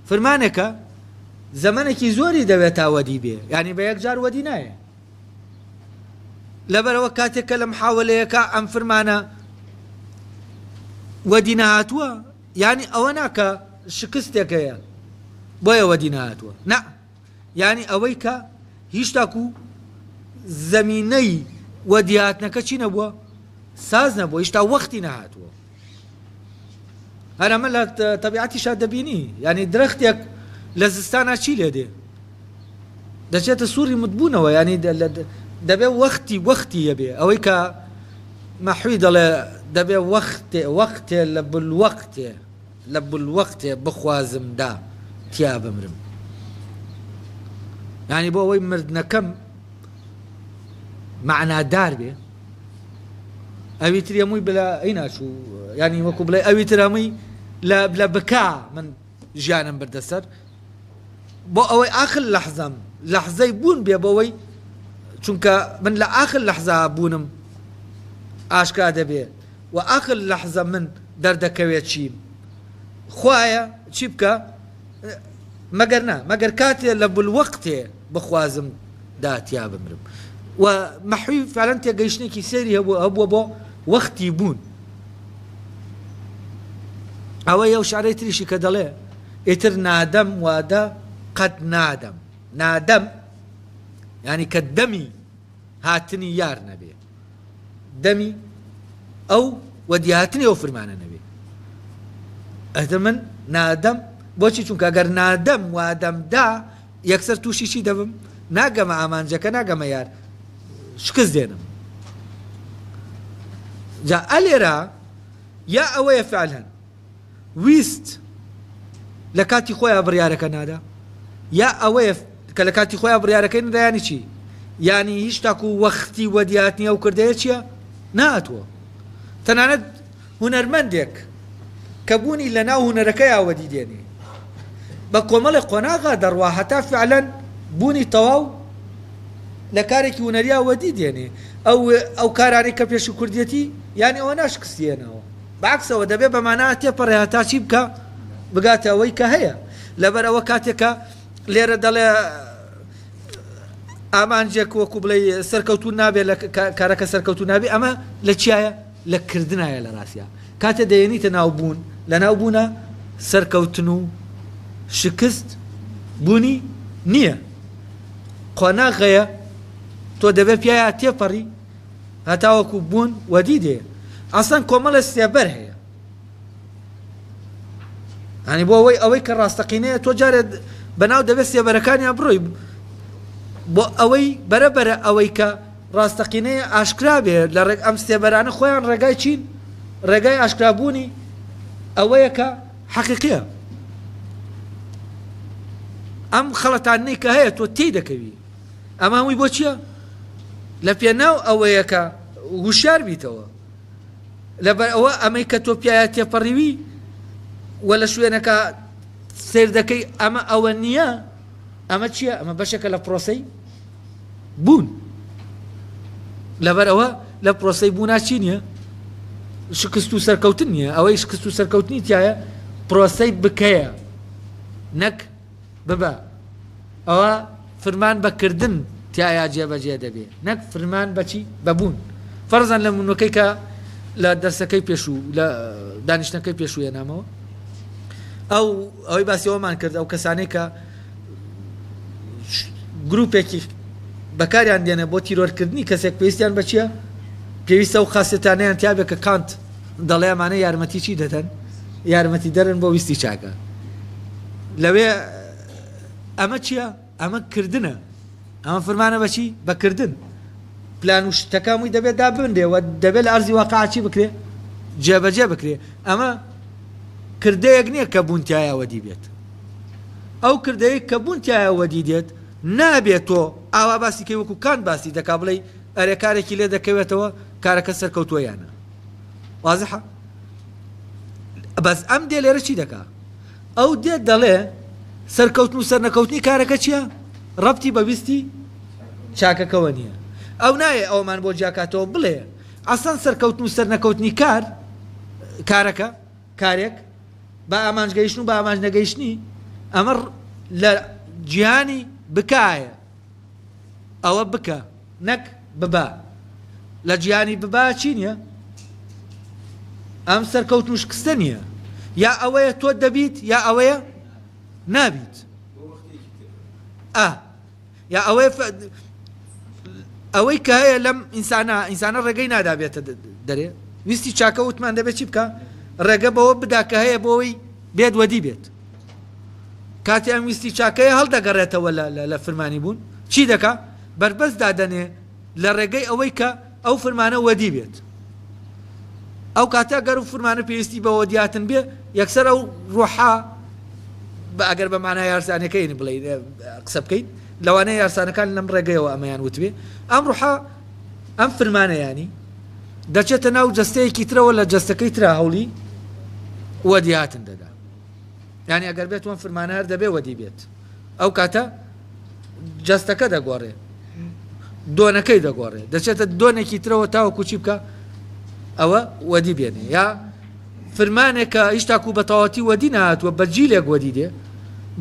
فرمانێکە زەمەنێکی زۆری دەوێت تا وەدی بێ یانی بە یەکجار وەدی نایە لەبەرئەوە کاتێک کە لە محاولەیەکە ئەم فرمانە وەدی نەهاتووە یانی ئەوە ناکە شکستێک هەیە بۆیە وەدی نەهاتووە نا یانی ئەوەی کە هیشتاکو زەمینەی وەدیهاتنەکە چی نەبووە ساز نەبووە هیشتا وەختی نەهاتووە هەر ئەمە لە تەبیعەتیشا دەبینی یعنی درەختێک لە زستانا چی لێ دێ دەچێتە سووری متبوونەوە ینی دەبێ وەختی وەختی هەبێ ئەوەی کە مەحوی دەڵێ دەبێ وەختێ وەختێ لە بلوەختێ لە بلوەختێ بخوازم دا تیا بمرم یعنی بۆ ئەوەی مردنەکەم مەعنادار بێ ئەوی تر هەمووی بلە ئەی ناچوو ینی وەکو بڵێ ئەوی تر هەمووی لە لە بکا من ژیانم بردە سەر بۆ ئەوەی ئاخر لەحزەم لەحزەی بوون بێ بۆەوەی چونکە من لە ئاخر لەحزا بوونم ئاشکرا دەبێ و ئاخر لەحزە من دەردەکەوێت چیم خوایە چی بکە مەگەر نا مەگەر کاتێ لە بلوەقتێ بخوازم دا تیا بمرم و مەحوی فعلەن تێگەیشتنێکی سەیری هەبوو هەبووە بۆ وەختی بوون ئەوە یەو شعرەی تریشی کە دەڵێ ئیتر نادەم وادە قەت نادەم نادەم ینی کە دەمی هاتنی یار نەبێ دەمی ئەو وەدیهاتنی ئەو فرمانە نەبێ ئەتر من نادەم بۆچی چونکە گەر نادەم وادەم دا یەکسەر تووشی چی دەبم ناگەمە ئامانجەکە ناگەمە یار شکست دێنم جا ئەلێرە یا ئەوەیە فعلەن ویست لە کاتی خۆیا بڕیارەکە نادا یا ئەوەیە کە لە کاتی خۆیا بڕیارەکەی نەدا یانی چی یانی هیچ تاکو وەختی وەدیاتنی ئەو کردەیە چییە نەهاتووە تەنانەت هونەرمەندێک کە بوونی لە ناو هونەرەکەیا وەدی دێنێ بە کۆمەڵێ قۆناغا دەڕوا هەتا فعلەن بوونی تەواو لە کارێکی هونەریا وەدی دێنێ ئەو ئەو کارانەی کە پێشی کوردیەتی یانی ئەوە ناشکستی هێناوە بەعەکسەوە دەبێ بە مانا تێپەڕێ هەتا چی بکا بگاتە ئەوەی کە هەیە لەبەر ئەوە کاتێک کە لێرە دەڵێ ئامانجێک وەکو بڵێ سەرکەوتو نابێت لە کارەکە سەرکەوتو نابێ ئەمە لە چیایە لە کردنایە لە ڕاستە کاتێ دەیەنیتە ناو بوون لە ناو بوونە سەرکەوتن و شکست بوونی نییە قۆناغەیە تۆ دەبێت پیایا تێپەڕی هەتاوەکو بوون وەدی دێ ئەسڵەن کۆمەڵێ سێبەر هەیە هەنی بۆ ئەوەی ئەوەی کە ڕاستەقینەیە تۆ جارێت بەناو دەبێت سێبەرەکانیان بڕۆی بۆ ئەوەی بەرە بەرە ئەوەی کە ڕاستەقینەیە ئاشکرا بێ لە ڕێک ئەم سێبەرانە خۆیان ڕێگای چین ڕێگای ئاشکرابوونی ئەوەیە کە حەقیقیە ئەم خەڵەتاندنەی کە هەیە تۆ تێی دەکەوی ئەمە هەمووی بۆ چییە؟ لە پێناو ئەوەیە کە وشیار بیتەوە. لەبەر ئەوە ئەمەی کە تۆ پیایا تێپەڕیوی و لە شوێنەکە سەیر دەکەی ئەمە ئەوە نییە، ئەمە چییە؟ ئەمە بەشێکە لە پرۆسەی بوون. لەبەر ئەوە لە پرۆسەی بوونا چی نییە؟ شکست و سەرکەوتن نییە. ئەوەی شکست و سەرکەوتنی تایە پرۆسەی بکەیە نەک ببە ئەوە فرمان بە کردن تیایا جێبەجێ دەبێ نەک فرمان بە چی؟ بە بوون. فەرزەن لە نموونەکەی کە لە دەرسەکەی پێشوو لە دانیشتنەکەی پێشوو هێنامەوە ئەو ئەوەی باسی ئەومان کرد ئەو کەسانەی کە گروپێکی بەکاریان دێنێ بۆ تیرۆرکردنی کەسێک پێویستیان بە چییە؟ پێویستە ئەو خاسێتانەیان تیابێ کە کانت دەڵێ ئەمانە یارمەتی چی دەدەن؟ یارمەتی دەرن بۆ ویستی چاکە. لەوێ ئەمە چییە؟ ئەمە کردنە. ئەمە فرمانە بە چی؟ بە کردن. پلان و شتەکە هەمووی دەبێت دابنرێ و دەبێت لە ئەرزی واقع چی بکرێ؟ جێبەجێ بکرێ. ئەمە کردەیەک نییە کە بوون تیایا وەدی بێت. ئەو کردەیەک کە بوون تیایا وەدی دێت نابێت تۆ ئاوا باسی کەی وەکو کانت باسی دەکا بڵێی ئەرێ کارێکی لێ دەکەوێتەوە کارەکە سەرکەوتووە یان نا. وازحە؟ بەس ئەم دێ لێرە چی دەکا؟ ئەو دێت دەڵێ سەرکەوتن و سەرنەکەوتنی کارەکە چییە؟ ڕەبتی بە ویستی چاکەکەوە نییە. ئەو نایێ ئەوەمان بۆ جیاکاتەوە بڵێ ئەسڵەن سەرکەوتن و سەرنەکەوتنی کار کارەکە کارێک بە ئامانج گەیشتن و بە ئامانج نەگەیشتنی ئەمە لە جیهانی بکایە ئەوە بکە نەک ببا لە جیهانی ببا چی نییە؟ ئەم سەرکەوتن و شکستە نییە یا ئەوەیە تۆ دەبیت یا ئەوەیە نابیت ئا یا ئەوەیە ئەوەی کە هەیە لەم ئینسانە ئینسانە ڕێگەی نادا بێتە دەرێ ویستی چاکە وتمان دەبێت چی بکە ڕێگە بەوە بدا کە هەیە بۆەوەی بێت وەدی بێت کاتێ ئەم ویستی چاکەیە هەڵدەگەڕێتەوە لە فرمانی بوون چی دەکا؟ بەربەست دادەنێ لە ڕێگەی ئەوەی کە ئەو فرمانە وەدی بێت. ئەو کاتە گەر و فرمانە پێویستی بە وەدیاتن بێ یەکسەر ئەو ڕۆحە بە ئەگەر بە مانای یارسانەکەی بڵێ قسە بکەین لەوانەیە یارسانەکان لەم ڕێگەیەوە ئەمەیان وتبێ ئەم ڕۆحە ئەم فرمانە ینی دەچێتە ناو جەستەیەکی ترەوە لە جەستەکەی ترا هەوڵی وەدیهاتن دەدا. یانی ئەگەر بێت وەم فرمانە هەر دەبێ وەدی بێت ئەو کاتە جەستەکە دەگۆڕێ دۆنەکەی دەگۆڕێ دەچێتە دۆنێکی ترەوە تاوەکو چی بکە ئەوە وەدی بێنێ یا فرمانێکە هیچ تاکو بە تەواتی وەدی نهاتووە بە جیلێک وەدی دێ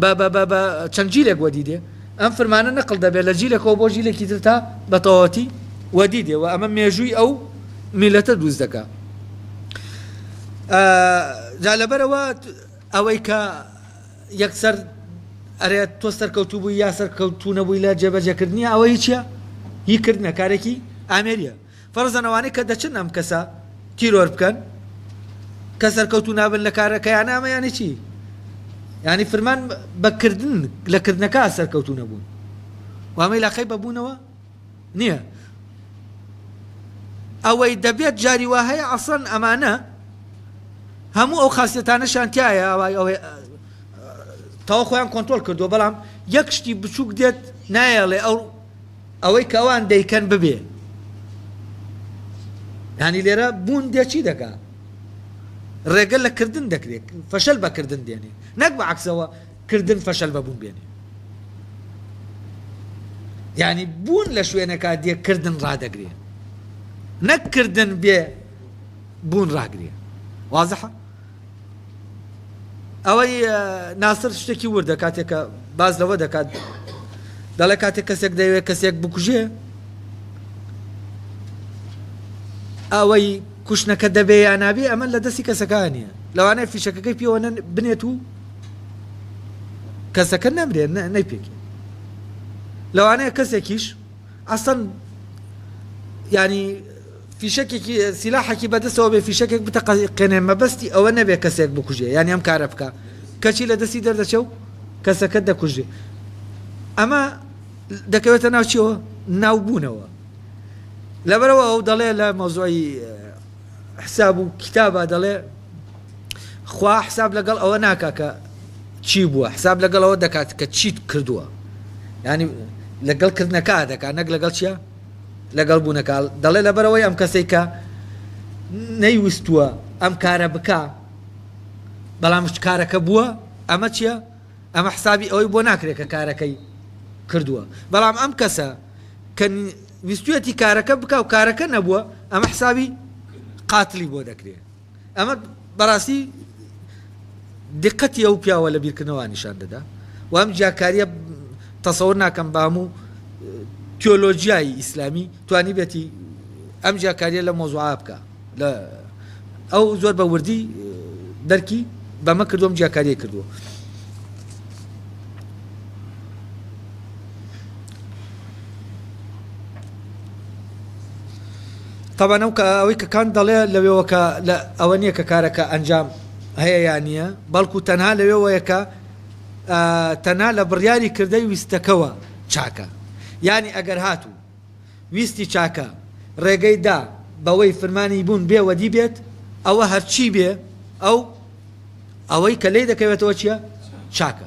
بە بە بە بە چەند جیلێک وەدی دێ ئەم فرمانە نەقل دەبێت لە جیلێکەوە بۆ جیلێکی تر تا بە تەواتی وەدی دێ و ئەمە مێژووی ئەو میلەتە دروست دەکا جا لەبەرئەوە ئەوەی کە یەکسەر ئەرێ تۆ سەرکەوتوو بووی یا سەرکەوتوو نەبووی لە جێبەجێکردنی ئەوە هیچە هی کردنە کارێکی ئامێریە فەرزەن ئەوانەی کە دەچن ئەم کەسە تیرۆر بکەن کە سەرکەوتوو نابن لە کارەکەیان ئەمە یانی چی ینی فرمان بەکردن لە کردنەکە سەرکەوتوو نەبوون وامەی لاقەی بەبوونەوە نییە ئەوەی دەبێت جاری وا هەیە ئەسڵەن ئەمانە هەموو ئەو خاصیەتانەشان تایە ئەوەی تەوا خۆیان کۆنتۆل کردووە بەڵام یەک شتی بچووک دێت نایەڵێ ئەو ئەوەی کە ئەوان دەیکەن ببێ ینی لێرە بوون دێ چی دەکا ڕێگە لە کردن دەکرێت فەشەل بەکردن دێنێ نەک بە عکسەوە کردن فەشەل بە بوون بێنێ یانی بوون لە شوێنەکە دێ کردن ڕادەگرێ نەک کردن بێ بوون ڕاگرێ وازحە ئەوەی ناسر شتێکی وردە کاتێک کە باز لەوە دەکات دەڵێ کاتێک کەسێک دەیەوێت کەسێک بکوژێ ئەوەی کوشتنەکە دەبێ یا نابێ ئەمە لە دەستی کەسەکە نییە لەوانەیە فیشەکەکەی پێوە بنێت و کەسەکە نەمرێ نەیپێکێ لەوانەیە کەسێکیش ئەسڵەن ینی فیشەکێکی سیلاحێکی بەدەستەوە بێ فیشەکێک بتەقێنێ مەبەستی ئەوە نەبێ کەسێک بکوژێ یانی ئەم کارە بکە کەچی لە دەستی دەردەچێ و کەسەکە دەکوژێ ئەمە دەکەوێتە ناو چیەوە ناوبوونەوە لەبەرئەوە ئەو دەڵێ لە مەوزوعی حساب و کیتابا دەڵێ خوا حساب لەگەڵ ئەوە ناکا کە چی بووە حساب لەگەڵ ئەوە دەکات کە چیت کردووە ینی لەگەڵ کردنەکە دەکات نەک لەگەڵ چیە لەگەڵ بوونەکە دەڵێ لەبەرەوەی ئەم کەسێک کە نەیوستووە ئەم کارە بکە بەڵام کارەکە بووە ئەمە چییە ئەمە حسابی ئەوەی بۆ ناکرێت کە کارەکەی کردووە بەڵام ئەم کەسە کە ویستویەتی کارەکە بکا و کارەکە نەبووە ئەمە حسابی قاتلی بۆ دەکرێت ئەمە بەڕاستی دقەتی ئەو پیاوە لە بیرکردنەوە نیشان دەدا و ئەم جیاکاریە تەسەور ناکەم بە هەموو تیۆلۆجیای ئیسلامی توانی بێتی ئەم جیاکاریە لە مۆزوعا بکە لە. ئەو زۆر بە وردی دەرکی بەمە کردووە، ئەم جیاکارییەی کردووە. تەبعەن ئەو ئەوەی کە کانت دەڵێ لەوێوە کە لە ئەوە نییە کە کارەکە ئەنجام هەیە یا نییە، بەڵکو تەنها لەوێوەیە کە تەنها لە بڕیاری کردەی ویستەکەوە چاکە. یانی ئەگەر هاتوو ویستی چاکە ڕێگەی دا بەوەی فرمانی بوون بێ وەدی بێت، ئەوە هەرچی بێ ئەو ئەوەی کە لێی دەکەوێتەوە چییە؟ چاکە.